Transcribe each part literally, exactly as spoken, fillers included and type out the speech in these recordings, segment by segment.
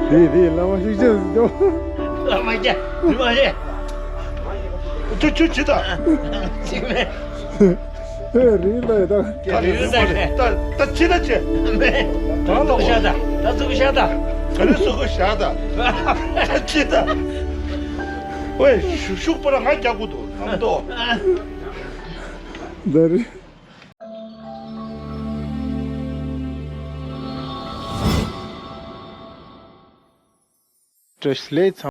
རེད་རེད། བླ་མ་ཤུགས་ཆེ་ཟིག་འདུག་བླ་མ་རྒྱ་རི་མ་རེད། ཁྱོད་ཁྱོད་ཇི་ལྟ། ཅིག་མེད། ཧེ་རི་ལ་ད། ད་རི་ལ་ད་ད་ཅི་ལྟ་ཅི། མེད། གང་ལ་ཚུགས་ཤ་ད། ད་ཚུགས་ཤ་ད། ག་རེ་ཚུགས་ཤ་ད། ད་ཅི་ད། ཝེ་ཤུག་ཤུག་པ་ར་ང་རྒྱག་གོ་འདུག་ནང་དོ། ད་རི། བཀྲ་ཤིས་བདེ་ལེགས།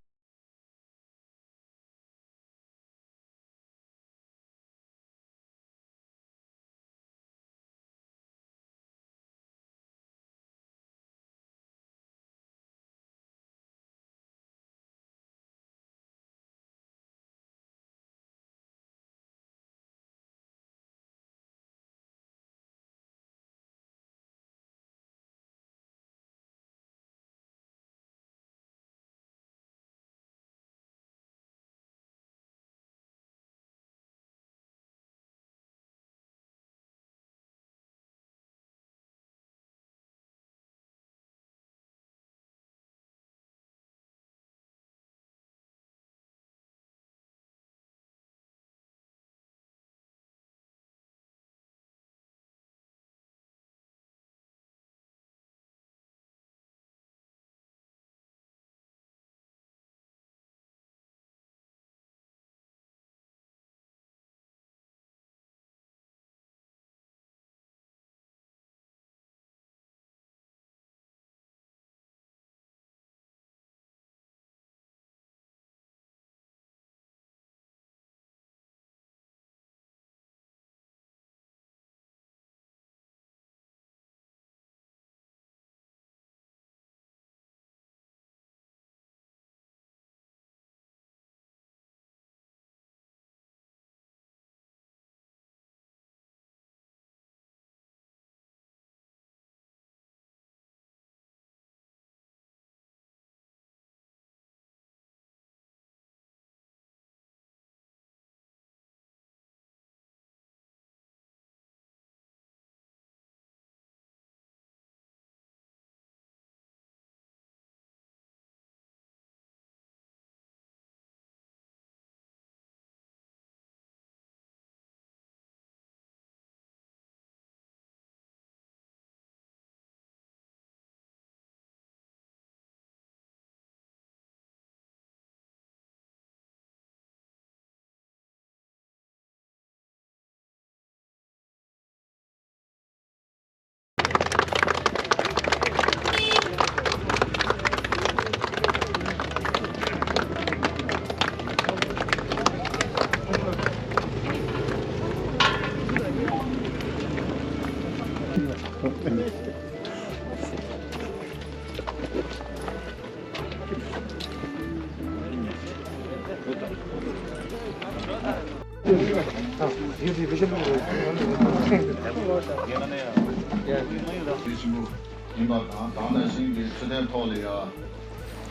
ཆེན་པོ་ཡིན་པ་དང་། དེ་ནང་བཞིན་གྱི་འཕྲོད་བསྟེན་ཐོག་ལ་ཡ།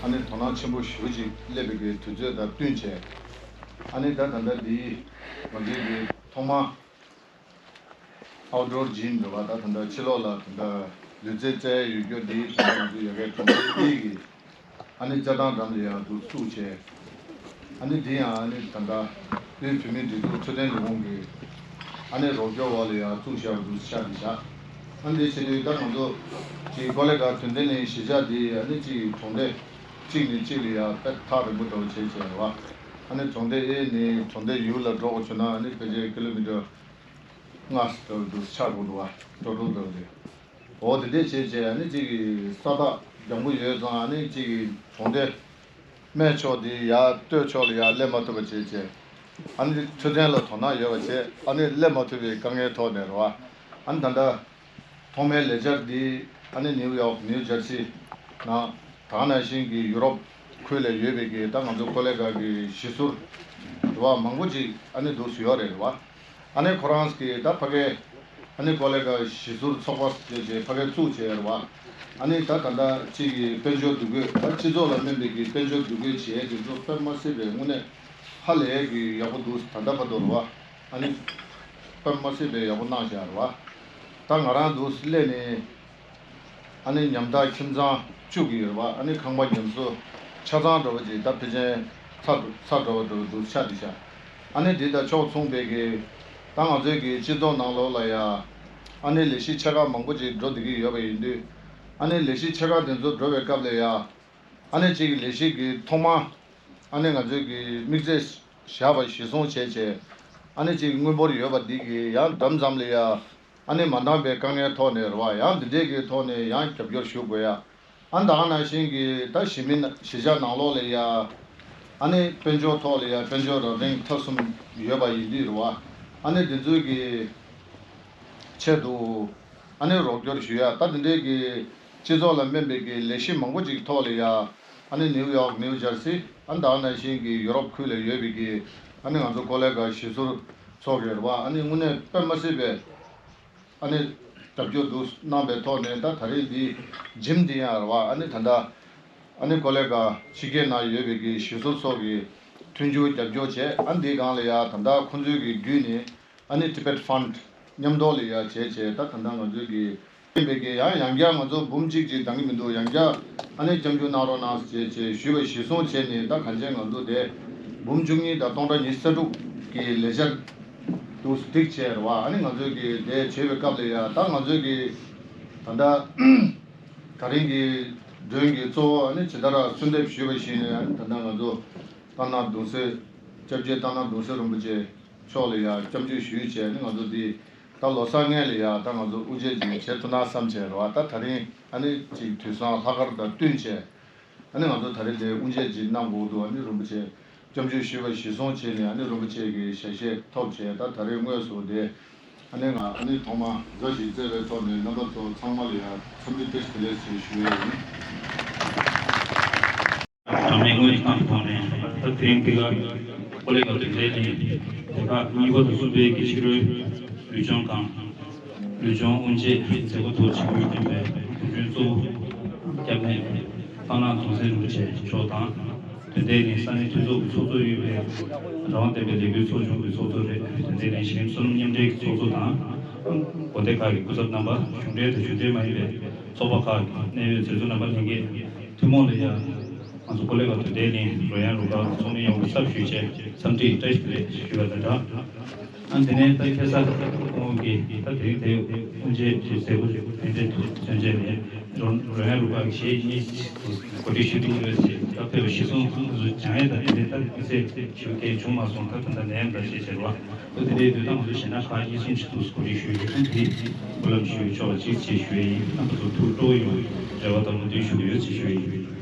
ཨ་ནི་དོ་སྣང་ཆེན་པོ་ཞེ་པོ་ཅིག་སླེབས་པའི་གི་དུས་ཚོད་དང་བསྟུན་བྱས། ཨ་ནི་ད་ད་ལྟ་འདི་ང་ཚོའི་གི་ཐོག་མ། Outdoor gym འདྲ་བ་ད་ད་ལྟ་ཕྱི་ལོགས་ལ་ད་ལྟ་ལུས་རྩལ་རྩེད་ཡོད་རྒྱུ་འདི་ད་ལྟ་ང་ཚོ་ཡ་གའི་གྲོང་ཁྱེར་གཉིས་ཀྱི་ཨ་ནི་རྩེད་ཐང་འགྲམ་ལ་ཡང་འདུག་བཙུགས་བྱས། ཨ་ནི་འདི་ཡང་ཨ་ནི་ད་ལྟ་དབུས་བོད་མིའི་སྒྲིག་འཛུགས་འཕྲོད་བསྟེན་ལས་ཁུངས་ཀྱི་ཨ་ནི་རོགས་སྐྱོར་འོག་ལ་ཡང་བཙུགས་བཞག་འདུག་ཆ་འདི་བཞག་ཨ་ནི་འདི་བྱས་དུས་ད་ང་ཚོ་གི་ཀོ་ལེ་གྷལ་དོན་ལྡན་གླིང་གཞིས་ཆགས་འདི་ཨ་ནི་གཅིག་གྲོང་སྡེ་གཅིག་ནས་གཅིག་ལ་ཡང་དཔེ་ཐག་རིང་པོ་འདྲ་བོ་བྱས་བྱས་རེད་བ། ཨ་ནི་གྲོང་སྡེ་ཨེ་ནས་གྲོང་སྡེ་ཡུལ་ལ་འགྲོ་དགོས་བྱུང་ན་ཨ་ནི་ཕལ་ཆེར་ཀི་ལོ་མི་ཊར་ལྔ་ཙམ་འདུག་ཆགས་དགོས་འདུག་བ། འགྲོ་འགྲོ་འདུག་རེད། འོ་དེ་འདྲས་བྱས་བྱས་ཨ་ནི་གཅིག་གི་ས་ཐག་རྒྱང་པོ་ཡོད་ཙང་ཨ་ནི་གཅིག་གི་གྲོང་སྡེ་སྨད་ཕྱོགས་དེ་ཡར་སྟོད་ཕྱོགས་ལ་ཡར་སླེབས་མ་ཐུབ་པ་བྱས་བྱས། ཨ་ནི་འཕྲོད་བསྟེན་ལ་དོ་སྣང་ཡོད་པ་བྱས་ཨ་ནི་སླེབས་མ་ཐུབ་པའི་དཀའ་ངལ་ཐོག་ནས་རེད་བ། ཨ་ནི་ད་ལྟ། ཐོག་མའི་ལས་འཆར་འདི་ཨ་ནི་ནིའུ་ཡོག་ནིའུ་ཇར་སི་ནང་དེ་ནང་བཞིན་གྱི་ཡུ་རོབ་ཁུལ་ལ་ཡོད་པའི་གི་ད་ང་ཚོ་ཀོ་ལེ་གྷལ་གྱི་གཞིས་ཟུར་རེད་བ། མང་པོ་ཅིག་ཨ་ནི་འདུག་སེ་ཡོད་རེད་རེད་བ། ཨ་ནི་ཁོ་རང་གི་ད་ཕ་གའི་ཨ་ནི་ཀོ་ལེ་གྷལ་གཞིས་ཟུར་ཚོགས་པ་ཟེར་བྱས་ཕ་གའི་བཙུགས་བྱས་རེད་བ། ཨ་ནི་ད་ད་ལྟ་ཅིག་གི་དཔལ་འབྱོར་འདུ་འགོད་ད་སྤྱི་ཚོགས་ལ་སྨན་པའི་གི་དཔལ་འབྱོར་འདུ་འགོད་བྱས་དེ་ཚོ་དཔེ་མ་སྲིད་པའི་དངོས་གནས་ཧ་ལས་གི་ཡག་པོ་འདུག་ད་ལྟ་བར་དུ་རེད་བ། ཨ་ནི་དཔེ་མ་སྲིད་པའི་ཡག་པོ་གནང་བཞག་རེད་བ། ད་ང་རང་འདུག་སླེབས་ནས་ ཨ་ནི་ཉམ་ཐག་ཁྱིམ་ཚང་བཅུག་གི་ཡོད་རེད་བ། ཨ་ནི་ཁང་པ་ཉམས་གསོ་ཆ་ཚང་འདྲ་བོ་ཅིག་ད་ཕལ་ཆེར་ཚར་ཚར་འདྲ་བོ་འདུག་ཆགས་བསྡད་ཤག་ཨ་ནི་དེ་དང་ཕྱོགས་མཚུངས་པའི་གི་ད་ང་ཚོའི་གི་སྤྱི་ཚོགས་ནང་ལོགས་ལ་ཡ་ཨ་ནི་ལས་གཞི་ཆེ་ཁག་མང་པོ་ཅིག་འགྲོ་བསྡད་ཀྱི་ཡོད་པ་ཡིན་དུས། ཨ་ནི་ལས་གཞི་ཆེ་ཁག་དེ་ཚོ་འགྲོ་བའི་སྐབས་ལ་ཡ་ཨ་ནི་གཅིག་གི་ལས་གཞི་གི་ཐོག་མ་ཨ་ནི་ང་ཚོའི་གི་དམིགས་ཚད་བཞག་པ་གཞིར་བཟུང་བྱས་བྱས། ཨ་ནི་གཅིག་དངུལ་འབོར་ཡོད་པ་འདི་གི་ཡང་འགྲམ་ཙམ་ལ་ཡ་ཨ་ནི་མ་འདང་པའི་དཀའ་ངལ་ཐོག་ནས་རེད་བ། ཡང་འདི་འདྲས་ཀྱི་ཐོག་ནས་ཡང་རྒྱབ་སྐྱོར་ཞུ་དགོས་ཡ། ཨ་ད་ག་ནང་བཞིན་གྱི་ད་གཞིས་མི་གཞིས་ཆགས་ནང་ལོགས་ལ་ཡ་ཨ་ནི་དཔལ་འབྱོར་ཐོག་ལ་ཡ་དཔལ་འབྱོར་རང་བཞིན་ཐ་གསུམ་ཡོད་པ་ཡིན་དུས་རེད་བ། ཨ་ནི་འདི་ཚོའི་གི་ཆེད་དུ་ཨ་ནི་རོགས་སྐྱོར་ཞུ་ཡ། ད་འདི་འདྲའི་གི་སྤྱི་ཚོགས་ལ་སྨན་པའི་གི་ལས་གཞི་མང་པོ་ཅིག་ཐོག་ལ་ཡ་ཨ་ནི་ནིའུ་ཡོག་ནིའུ་ཇར་སི་ཨ་ནི་ད་ག་ནང་བཞིན་གྱི་ཡུ་རོབ་ཁུལ་ལ་ཡོད་པའི་གི་ཨ་ནི་ང་ཚོ་ཀོ་ལེ་ག་གཞིས་ཟུར་ཚོགས་ཡོད་རེད་བ། ཨ་ནི་དངོས་གནས་དཔེ་མ་སྲིད་པའི་ཨ་ནི་རྒྱབ་སྐྱོར་འདུག་གནང་པའི་ཐོག་ནས་ད་ད་རེས་འདི་ཇིམ་འདི་ཡང་རེད་བ། ཨ་ནི་ད་ལྟ་ཨ་ནི་ཀོ་ལེ་ག་ཕྱི་རྒྱལ་ནང་ཡོད་པའི་གི་གཞིས་ཟུར་ཚོགས་ཀྱི་མཐུན་འགྱུར་རྒྱབ་སྐྱོར་བྱས། ཨ་ནི་འདིའི་སྒང་ལ་ཡ་ད་ལྟ་ཁོང་ཚོའི་གི་བརྒྱུད་ནས་ཨ་ནི་Tibet Fund་མཉམ་དུ་ལ་ཡ་བྱས་བྱས། ད་ད་ལྟ་ང་ཚོའི་གི་ཡིན་པའི་གི་ཡང་ཡང་བསྐྱར་ང་ཚོ་འབུམ་གཅིག་ཅིག་འདང་གི་མི་འདུག་ཡང་བསྐྱར་ཨ་ནི་སྐྱབས་འཇུག་གནང་རོགས་གནང་ཟེར་བྱས་བྱས་ཞུས་པ་གཞིར་བཟུང་བྱས་ནས། ད་གང་ཅི་ང་ཚོ་དེ་འབུམ་བཅུ་གཉིས་དང་སྟོང་ཕྲག་ཉི་ཤུ་རྩ་དྲུག་གི་ལས་འཆར་དུ་སྒྲིག་བྱས་རེད་བ། ཨ་ནི་ང་ཚོའི་གི་དེ་བྱེད་པའི་སྐབས་ལ་ཡ་ད་ང་ཚོའི་གི་ད་ལྟ་ད་རིང་གི་མགྲོན་གྱི་གཙོ་བོ་ཨ་ནི་ཇི་ལྟར་གསོལ་འདེབས་ཞུས་པ་བཞིན་ཨ་ནི་ད་ལྟ་ང་ཚོ་སྟག་སྣ་གདུང་སྲས་སྐྱབས་རྗེ་སྟག་སྣ་གདུང་སྲས་རིན་པོ་ཆེ་མཆོག་ལ་ཡང་སྐྱབས་འཇུག་ཞུས་བྱས་ནས། ང་ཚོ་འདི་ད་ལོ་གསར་སྔོན་ལ་ཡང་ད་ང་ཚོ་དབུ་འབྱེད་ཅིག་བྱེད་ཐུབ་ན་བསམ་བྱས་རེད་བ། ད་ད་རིང་ཨ་ནི་ཅིག་དུས་བཟང་ལྷག་དཀར་དང་བསྟུན་བྱས་ཨ་ནི་ང་ཚོ་ད་རིང་དེ་དབུ་འབྱེད་ཅིག་གནང་དགོས་འདུག་ཨ་ནི་རིན་པོ་ཆེ་སྐྱབས་འཇུག་ཞུས་པ་གཞིར་བཟུང་བྱས་ནས་ཨ་ནི་རིན་པོ་ཆེ་གི་ཞལ་བཞེས་ཐོབ་བྱས། ད་ད་རིང་དངོས་སུ་དེ་ཨ་ནི་ང་ཨ་ནི་ཐོག་མ་མཛའ་ཞིག་བརྩེ་བའི་ཐོག་ནས་རྣམ་པ་ཚོ་ཚང་མ་ལ་ཡང་འཚམས་འདྲི་བཀྲ་ཤིས་བདེ་ལེགས་ཞེས་ཞུ་ཡས་ཡིན། གྲངས་མེད་དངོས་ཀྱི་ཐང་དུ་ཐོག་ནས་ད་དེ་རིང་འདི་ག་ཀོ་ལེ་ག་དོན་ལྡན་གླིང་དེ་ཁག་གཉིས་པ་དང་གསུམ་པའི་གི་ཕྱི་རོལ་ལུས་སྦྱོང་ཁང་ལུས་སྦྱོང་དབུ་འབྱེད་མཛད་སྒོ་ཐོག་ཆིབས་བསྒྱུར་བསྐྱངས་པའི་དགོངས་དོན་གཙོ་བོ་སྐྱབས་གནས་སྟག་སྣ་གདུང་སྲས་རིན་པོ་ཆེ་མཆོག་དང་། དོན་ལྡན་གླིང་ས་གནས་འཐུས་ཚོགས་ཀྱི་ཚོགས་གཙོ་ཡོད་པའི་རང་དབང་ལྡན་པའི་ལས་འགུལ་ཚོགས་ཆུང་གི་ཚོགས་གཙོ་རེད། དོན་ལྡན་གླིང་གཞི་རིམ་བསོད་ནམས་མཉམ་འབྲེལ་གྱི་ཚོགས་གཙོ་དང་། དགོན་སྡེ་ཁག་གི་སྐུ་ཚབ་རྣམ་པ། གཞུང་འབྲེལ་དང་གཞུང་འབྲེལ་མ་ཡིན་པའི་ཚོགས་པ་ཁག་གི་གནད་ཡོད་མཛད་གཙོ་རྣམ་པ་ལྷན་རྒྱས། ཐུན་མོང་ལ་ཡང་ང་ཚོ་ཀོ་ལེ་ག་དོན་ལྡན་གླིང་རོལ་དབྱངས་རུ་ཁག་ཚོགས་མི་ཡོངས་ལ་ཚབ་ཞུས་བྱས་འཚམས་འདྲི་བཀྲ་ཤིས་བདེ་ལེགས་ཞུ་བ་དང་སྦྲགས། ཨ་དེ་ནས་ད་ཁ་སང་ཁོང་གིས་ད་དེ་རིང་དེ་དབུ་འབྱེད་ཀྱི་མཛད་སྒོ་ཕན་ཚུན་མཚོན་བྱས་ནས་རོལ་དབྱངས་རུ་ཁག་གི་གཞས་གཉིས་གོ་སྒྲིག་ཞུས་འདུག་ཟེར། ད་ཕེབས་པ་གཞིར་བཟུང་ང་ཚོ་སྦྱང་ཡས་དང་དེ་འདྲའི་ད་དམིགས་བསལ་ཞུ་མཁན་བྱུང་མ་སོང་། ད་ད་ལྟ་ནད་ཡམས་དང་ཞེས་བྱ་བ། ད་དེ་འདྲའི་དུས་དང་ང་ཚོ་གཞས་སྣ་ཁག་གཉིས་གསུམ་ཞིག་འདུག་གོ་སྒྲིག་ཞུས་ཡོད། ད་དེ་སྨོན་ལམ་ཞུ་ཆོག་པ་ཅིག་ཅེས་ཞུ་ཡས་ཡིན། རྣམ་པ་ཚོ་ཐུགས་སྤྲོ་བོ་ཡོང་བའི་རེ་བ་དང་སྨོན་འདུན་ཞུ་གི་ཡོད་ཅེས་ཞུ་ཡས་ཡིན།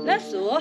ལགས་སོ།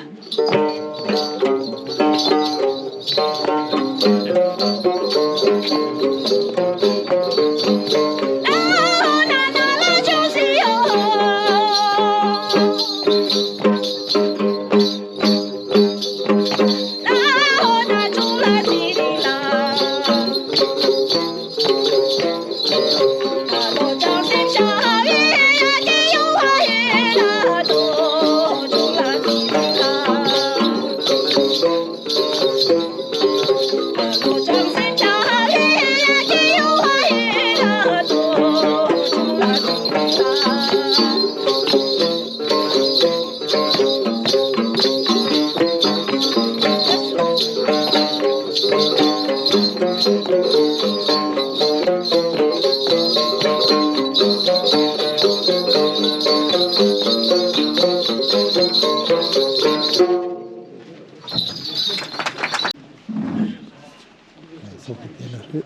ཚོགས་ཀྱི་དེ་ལ་ལྷོད།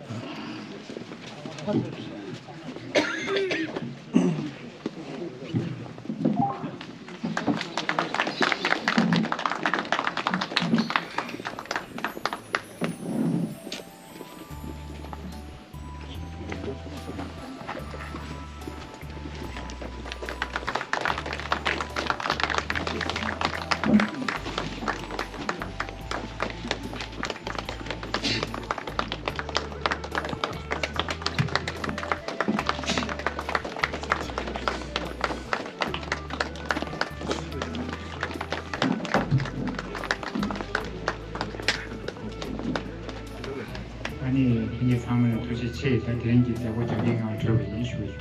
ཨ་ནི་ཁྱེད་ཚང་མ་ལ་ཐུགས་རྗེ་ཆེ། ད་དེ་རིང་གི་མཛད་སྒོ་རྒྱབ་ཀྱི་ངང་གྲོལ་བ་ཡིན་ཞུ་ཡི།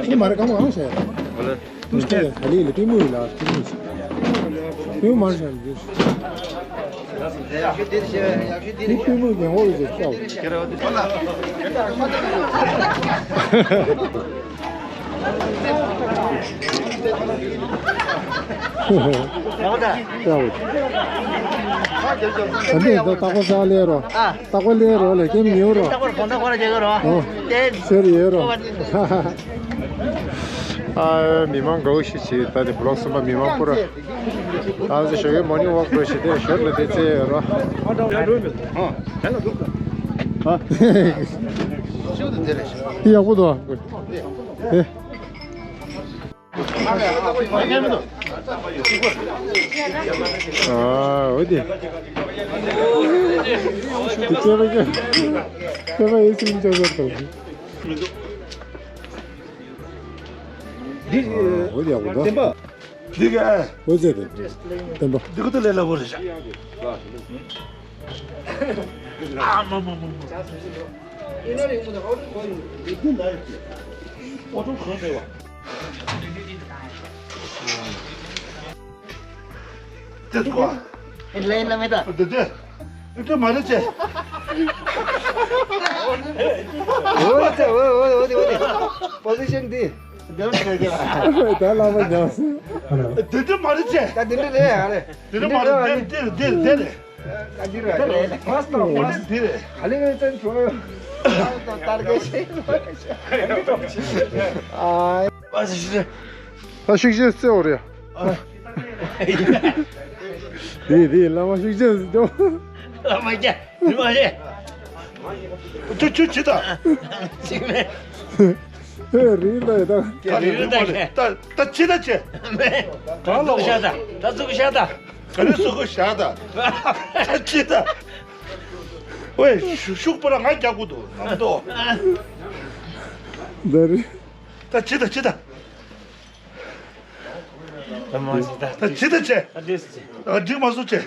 ཁྱེད་མ་རེད། གང་མང་ཟེར། དུས་ད་ལི་ལ་ཏི་མུ་ལ་ཏི་མུ་ཏི་མུ་མར་ཤང་ཏི་མུ་གི་འོ་ལི་ཟེར་ཤོག་ད་ནི་ད་ལྟ་གོ་ས་ལེ་རོ། ཨ། ལྟ་གོ་ལེ་རོ་ལེ་ཀེམ་ཉོ་རོ། ལྟ་གོ་གོང་ལྟ་གོ་ར་ཇེ་གོ་རོ། ཨོ། ཏེ། ཤེར་ཡོད་རོ། ཨ། མི་མང་དགའ་བོ་ཞིག་བྱེད། ད་དེ་བུ་ལོག་གསུམ་པ་མི་མང་པོ་ར། ད་ཚོ་ཞོགས་ཀའི་མོར་ནིང་ཝོག་འགྲོ་ཞིག་དེ་ཞོར་ལ་དེ་རྩེ་ཡོད་རོ། ཨ། ཨ། དེ་ཡག་པོ་འདུག་ཨ། ཨེ། ཨ། འོ་དེ། ཁྱེད་པ་ཁྱེད་པ་ཡིན་ཟིན་ཅག་ཟེར་དང་། འདི་འོ་ཡག་པོ་འདུག་འདི་ག་འོ་ཟེར་དང་། བསྟན་པ། འདི་ག་ད་ལས་སླ་པོ་རེད་ཤག་ཨ་མ་མ་མ་མ། ཨོ་ཏོ་གང་ཟེར་བ། དེ་ཐུག་པ། ལན་ལ་མེད་ད། དེ་དེ། དེ་དེ་མ་རེད་ཅེ། འོ་ཙེ་འོ་འོ་འོ་དེ་འོ་དེ། པོ་ཟི་ཤན་དེ། དེ་མ་རེད་ཅེ། ད་ལ་མ་ཉམས་སོང་། དེ་དེ་མ་རེད་ཅེ། ད་དེ་འདྲ་རེད་ཨ་རེད། དེ་དེ་མ་རེད། དེ་དེ་དེ་དེ་རེད། ད་འདི་རེད། ཕ་སི་ཏོག་ཕ་སི་དེ་རེད། ཧ་ལས་ངས་བཙན་བྱོལ་ད་རྒས་ཤིང་། ཨ། ད་ཤུགས་ཆེ་རྩེ་བོ་རེད། དེ་དེ་བླ་མ་ཤུགས་ཆེ་རྩེ་བོ། བླ་མ་རྒྱ་རི་མ་རེད། ཁྱོད་ཁྱོད་ཅི་ད། ཅི་མེད། ཨེ་རི་ལ་ད། ད་རི་ལ་ད་ད་ཅི་ད་ཅི། མེད། ད་ལོ་ཤ་ད་ད་ཚུགས་ཤ་ད། ག་རེ་ཟེར་གོ་ཤ་ད། ད་ཅི་ད། ཝེ་ཤུག་ཤུག་པ་ར་ང་རྒྱག་གོ་འདུག་ནམ་དོ། ད་རི། ད་ཅི་ད་ཅི་ད། ད་མ་ཅི་ད། ད་ཅི་ད་ཅི། ད་འདྲེས་ཅི། ད་འགྲིག་མ་སོང་ཅི།